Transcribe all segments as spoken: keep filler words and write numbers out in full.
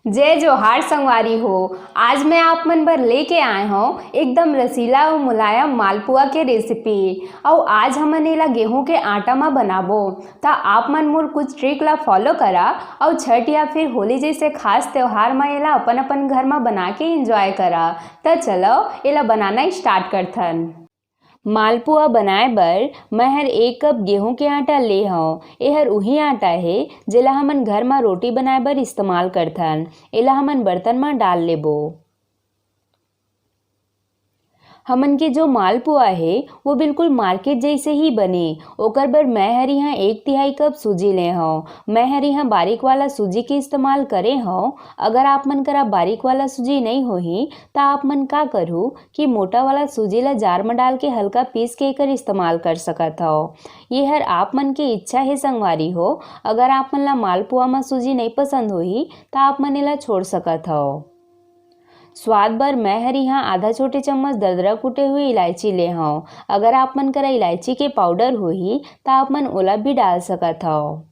जय जोहार संगवारी हो। आज मैं आप मन बर लेके आए हौं एकदम रसीला अउ मुलायम मालपुआ के रेसिपी। अउ आज हमन एला गेहूं के आटा म बनाबो। त आप मन मोर कुछ ट्रिक ला फॉलो करा अउ छठ या फिर होली जैसे खास त्योहार म एला अपन अपन घर म बना के एंजॉय करा। त चलो, एला बनाना स्टार्ट करथन। मालपुआ बनाए बर मैं हर एक कप गेहूं के आटा ले हौं। एहर उही आटा हे, जेला हमन घर म रोटी बनाए बर इस्तेमाल करथन। एला हमन बर्तन म डाल लेबो। हमन के जो मालपुआ हे, वो बिल्कुल मार्केट जैसे ही बने। ओकर बर मैं हर इहाँ एक तिहाई कप सूजी ले हौं। मैं हर इहाँ बारीक वाला सूजी के इस्तेमाल करे हौं। अगर आप मन करा बारीक वाला सूजी नई होही, त आप मन का करहू कि मोटा वाला सूजी ला जार म डाल के हल्का पीस के एकर इस्तेमाल कर सकत हव। ये हर आप मन के इच्छा हे संगवारी हो। अगर आप मन ला मालपुआ म सूजी नई पसंद होही, त आप मन एला छोड़ सकत हव। स्वाद बर मैं हर इहाँ आधा छोटे चम्मच दरदरा कूटे हुए इलायची ले हौं। अगर आप मन करा इलायची के पाउडर होही, त आप मन ओला भी डाल सकत हव।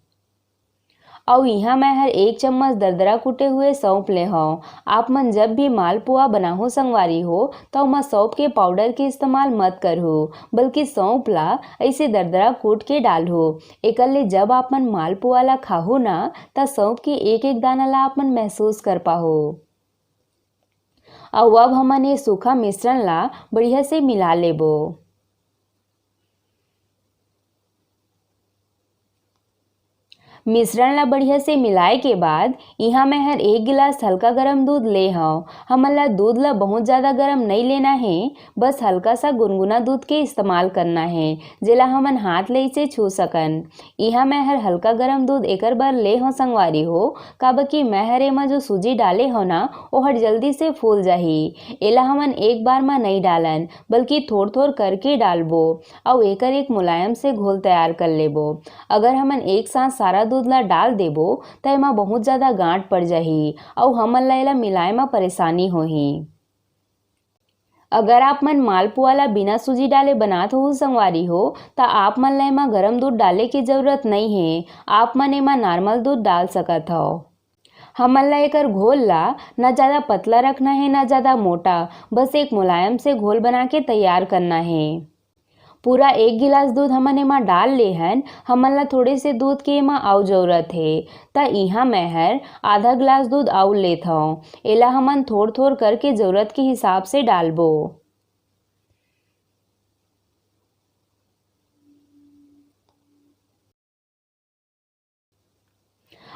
अउ इहाँ मैं हर एक चम्मच दरदरा कूटे हुए सौंफ ले हौं। आप मन जब भी मालपुआ बनाहू संगवारी हो, त ओमा सौंफ के पाउडर के इस्तेमाल मत करहू, बल्कि सौंफ ला अइसे दरदरा कूट के डालहू। एकर ले जब आप मन मालपुआ ला खाहू ना, त सौंफ के एक-एक दाना ला आप मन महसूस कर पाहू। अउ अब हमन ये सूखा मिश्रण ला बढ़िया से मिला लेबो। मिश्रण ला बढ़िया से मिलाए के बाद इहाँ मैं हर एक गिलास हल्का गरम दूध ले हौं। हमन ला दूध ला बहुत ज्यादा गरम नई लेना हे, बस हल्का सा गुनगुना दूध के इस्तेमाल करना हे, जेला हमन हाथ ले इसे छू सकन। इहाँ मैं हर हल्का गरम दूध एकर बर ले हौं संगवारी हो, काबर कि मैं हर एमा जो सूजी डाले हौं ना, ओहर जल्दी से फूल जाही। एला हमन एक बार म नई डालन, बल्कि थोर-थोर करके डालबो, अउ एकर एक मुलायम से घोल तैयार कर लेबो। अगर हमन एक साथ सारा दूध ला डाल देबो, त एमा बहुत ज्यादा गांठ पड़ जाही, अउ हमन ला एला मिलाए म परेशानी होही। अगर आप मन मालपुआ ला बिना सूजी डाले बनात हो संगवारी हो, त आप मन ला एमा गरम दूध डाले के जरूरत नई हे। आप मन एमा नॉर्मल दूध डाल सकत हव। हमन ला एकर घोल ला न ज्यादा पतला रखना हे, न ज्यादा मोटा, बस एक मुलायम से घोल बना के तैयार करना हे। पूरा एक गिलास दूध हमन एमा डाल ले हन, हमन ला थोड़े से दूध के एमा अउ जरूरत हे, त इहाँ मैं हर आधा गिलास दूध अउ लेत हौं। एला हमन थोर-थोर करके जरूरत के हिसाब से डालबो।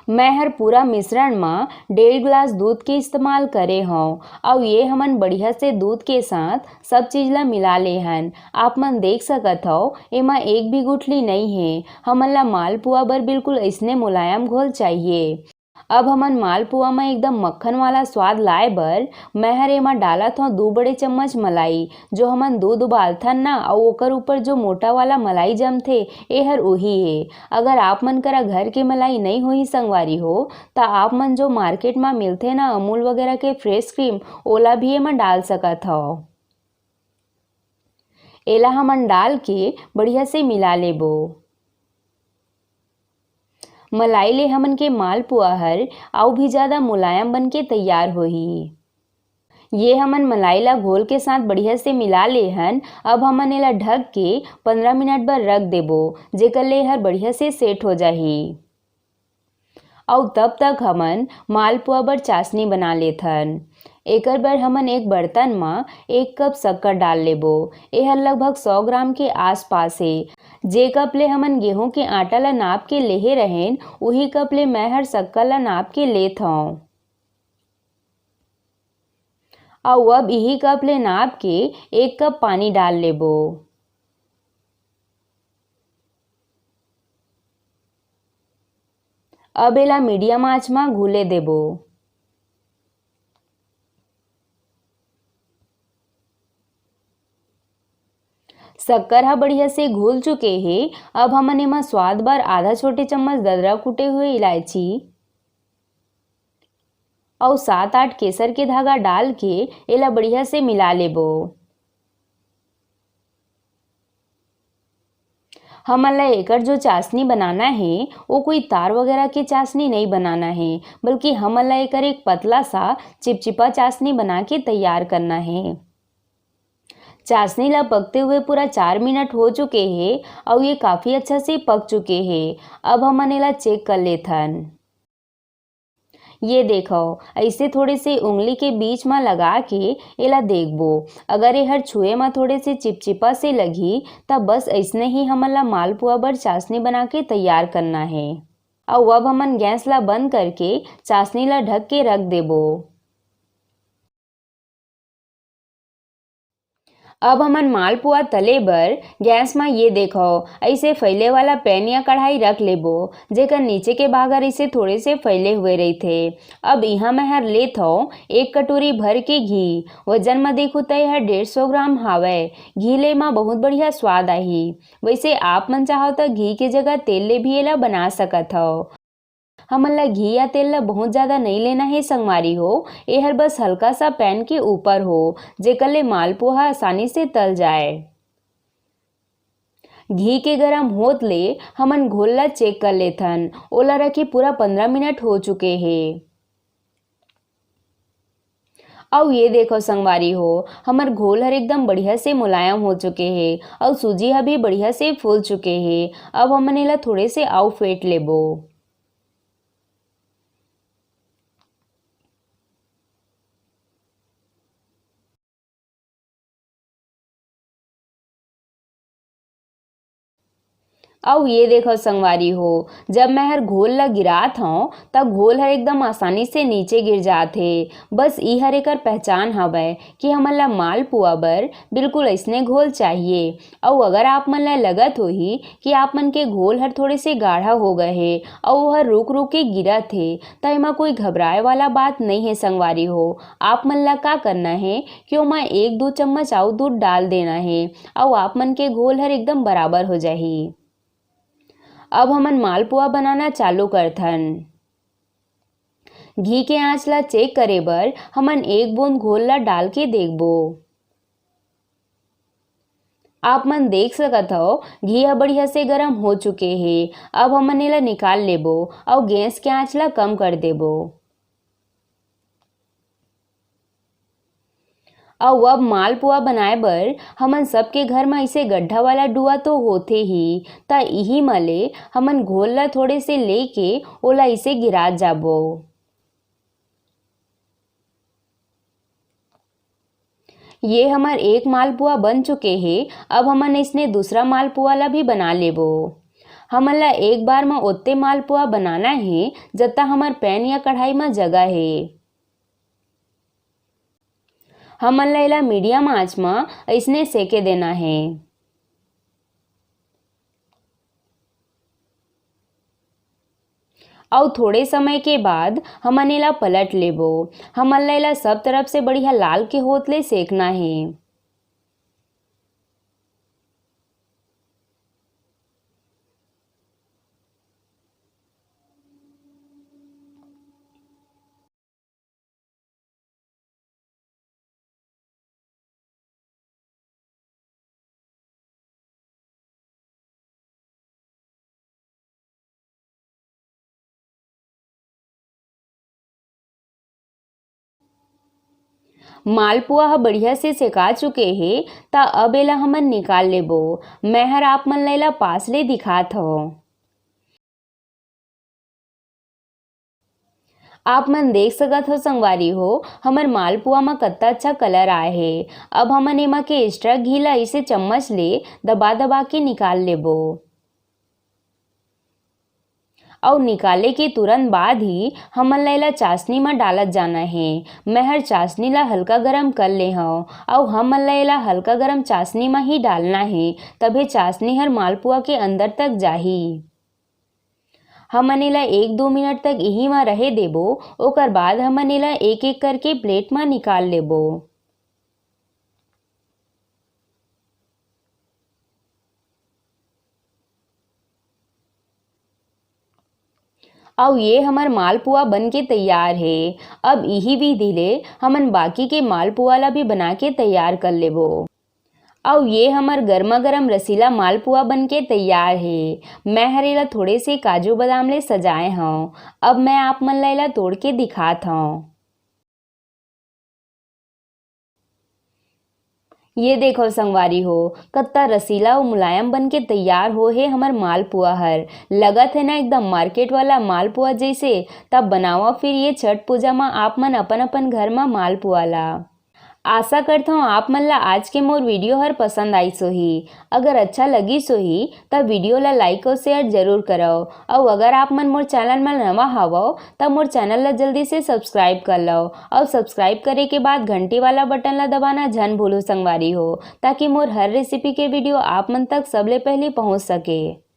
मैं हर पूरा मिश्रण म डेढ़ गिलास दूध के इस्तेमाल करे हौं, अउ ये हमन बढ़िया से दूध के साथ सब चीज ला मिला ले हन। आप मन देख सकत हव, एमा एक भी गुठली नई हे। हमन ला मालपुआ बर बिल्कुल अइसने मुलायम घोल चाहिए। अब हमन मालपुआ म एकदम मक्खन वाला स्वाद लाए बर मैं हर एमा डालत हौं दू बड़े चम्मच मलाई। जो हमन दूध उबालथन ना, अउ ओकर ऊपर जो मोटा वाला मलाई जमथे, एहर उही हे। अगर आप मन करा घर के मलाई नई होही संगवारी हो, त आप मन जो मार्केट म मिलथे ना अमूल वगैरह के फ्रेश क्रीम, ओला भी एमा डाल सकत हव। एला हमन डाल के बढ़िया से मिला लेबो। मलाई ले हमन के मालपुआ हर अउ भी ज्यादा मुलायम बन के तैयार होही। ये हमन मलाई ला घोल के साथ बढ़िया से मिला ले हन। अब हमन एला ढक के पंद्रह मिनट बर रख देबो, जेकर ले हर बढ़िया से सेट हो जाही। अउ तब तक हमन मालपुआ बर चाशनी बना लेथन। एकर बर हमन एक बर्तन म एक कप शक्कर डाल लेबो। एहर लगभग सौ ग्राम के आसपास हे। जे कप ले हमन गेहूं के आटा ला नाप के लेहे रहेन, उही कप ले मैं हर शक्कर ला नाप के लेत हौं। अउ अब इही कप ले नाप के एक कप पानी डाल लेबो। अब एला मीडियम आंच म घुले देबो। शक्कर ह बढ़िया से घुल चुके हे। अब हमन एमा स्वाद बर आधा छोटे चम्मच ददरा कूटे हुए इलायची अउ सात आठ केसर के धागा डाल के एला बढ़िया से मिला लेबो। हमन ला एकर जो चाशनी बनाना हे, वो कोई तार वगैरह के चाशनी नहीं बनाना हे, बल्कि हमन ला एकर एक पतला सा चिपचिपा चाशनी बना के तैयार करना हे। चाशनी ला पकते हुए पूरा चार मिनट हो चुके हे, अउ ये काफ़ी अच्छा से पक चुके हे। अब हमन एला चेक कर लेथन। ये देखव, अइसे थोड़े से उंगली के बीच म लगा के एला देखबो। अगर एहर छुए म थोड़े से चिपचिपा से लगही, त बस अइसने ही हमन ला मालपुआ बर चाशनी बना के तैयार करना हे। अउ अब हमन गैस ला बंद करके चाशनी ला ढक के रख देबो। अब हमन मालपुआ तले बर गैस म ये देखव, अइसे फैले वाला पैन या कढ़ाई रख लेबो, जेकर नीचे के भाग हर अइसे थोड़े से फैले हुए रहिथे। अब इहाँ मैं हर लेत हव एक कटोरी भर के घी। वजन म देखहू त एहर डेढ़ सौ ग्राम हावय। घी ले म बहुत बढ़िया स्वाद आही। वइसे आप मन चाहव त घी के जगह तेल ले भी एला बना सकत हव। हमन ला घी या तेल ला बहुत ज्यादा नइ लेना हे संगवारी हो, एहर बस हल्का सा पैन के ऊपर हो, जेकर ले मालपुआ ह आसानी से तल जाए। घी के गरम होत ले हमन घोल ला चेक कर लेथन। ओला रखे पूरा पंद्रह मिनट हो चुके हे। अउ ये देखव संगवारी हो, हमर घोल हर एकदम बढ़िया से मुलायम हो चुके हे, अउ सूजी ह भी बढ़िया से फूल चुके हे। अब हमन एला थोड़े से अउ फेंट लेबो। अउ ये देखव संगवारी हो, जब मैं हर घोल ला गिरात हव, त घोल हर एकदम आसानी से नीचे गिर जात हे। बस ई हर एकर पहचान हवय कि हमन ला मालपुआ बर बिल्कुल अइसने घोल चाहिए। अउ अगर आप मन ला लगत होही कि आप मन के घोल हर थोड़े से गाढ़ा हो गए हे अउ ओहर रुक रुक के गिरत हे, त एमा कोई घबराए वाला बात नइ हे संगवारी हो। आप मन ला का करना हे कि ओमा एक दू चम्मच अउ दूध डाल देना हे अउ आप मन के घोल हर एकदम बराबर हो जाही। अब हमन मालपुआ बनाना चालू करथन। घी के आंच ला चेक करे बर हमन एक बूंद घोल ला डाल के देखबो। आप मन देख सकत हव, घी ह बढ़िया से गरम हो चुके हे। अब हमन एला निकाल लेबो अउ गैस के आंच ला कम कर देबो। अउ अब मालपुआ बनाए बर हमन सबके घर म इसे गड्ढा वाला डुआ तो होथे ही, त इही म ले हमन घोल ला थोड़े से लेके ओला इसे गिरात जाबो। ये हमर एक मालपुआ बन चुके हे। अब हमन इसने दूसरा मालपुआ ला भी बना लेबो। हमन ला एक बार म ओत्ते मालपुआ बनाना हे, जत्ता हमर पैन या कढ़ाई म जगह हे। हमन ला एला मीडियम आंच म अइसने सेके देना हे। अउ थोड़े समय के बाद हमन एला पलट लेबो। हमन ला एला सब तरफ से बढ़िया लाल के होत ले सेकना हे। मालपुआ ह बढ़िया से सेका चुके हे, त अब एला हमन निकाल लेबो। मैं हर आप मन ला एला पास ले दिखात हव। आप मन देख सकत हो संगवारी हो, हमर मालपुआ म कत्ता अच्छा कलर आए हे। अब हमन एमा के एक्स्ट्रा घी ला इसे चम्मच ले दबा दबा के निकाल लेबो। अउ निकाले के तुरंत बाद ही हमन ला एला चाशनी म डालत जाना हे। मैं हर चाशनी ला हल्का गरम कर ले हव, अउ हमन ला एला हल्का गरम चाशनी म ही डालना हे, तभे चाशनी हर मालपुआ के अंदर तक जाही। हमन एला एक दो मिनट तक इही म रहे देबो, ओकर बाद हमन एला एक-एक करके प्लेट म निकाल लेबो। अउ ये हमर मालपुआ बन के तैयार हे। अब इही विधि ले हमन बाकी के मालपुआ ला भी बना के तैयार कर लेबो। अउ ये हमर गरमा गरम रसीला मालपुआ बन के तैयार हे। मैं हर एला थोड़े से काजू बादाम ले सजाए हव। अब मैं आप मन ला एला तोड़ के दिखात हव। ये देखव संगवारी हो, कत्ता रसीला अउ मुलायम बन के तैयार हो हे हमर मालपुआ हर। लगत हे ना एकदम मार्केट वाला मालपुआ जैसे। तब बनावा फिर ये छठ पूजा म आप मन अपन अपन घर म मालपुआ ला। आशा करथव आप मन ला आज के मोर वीडियो हर पसंद आइस होही। अगर अच्छा लगिस होही त वीडियो ला लाइक अउ शेयर जरूर करव। अउ अगर आप मन मोर चैनल म नवा हवव त मोर चैनल ला जल्दी से सब्सक्राइब कर लव। अउ सब्सक्राइब करे के बाद घंटी वाला बटन ला दबाना झन भूलू संगवारी हो, ताकि मोर हर रेसिपी के वीडियो आप मन तक सबले पहली पहुंच सके।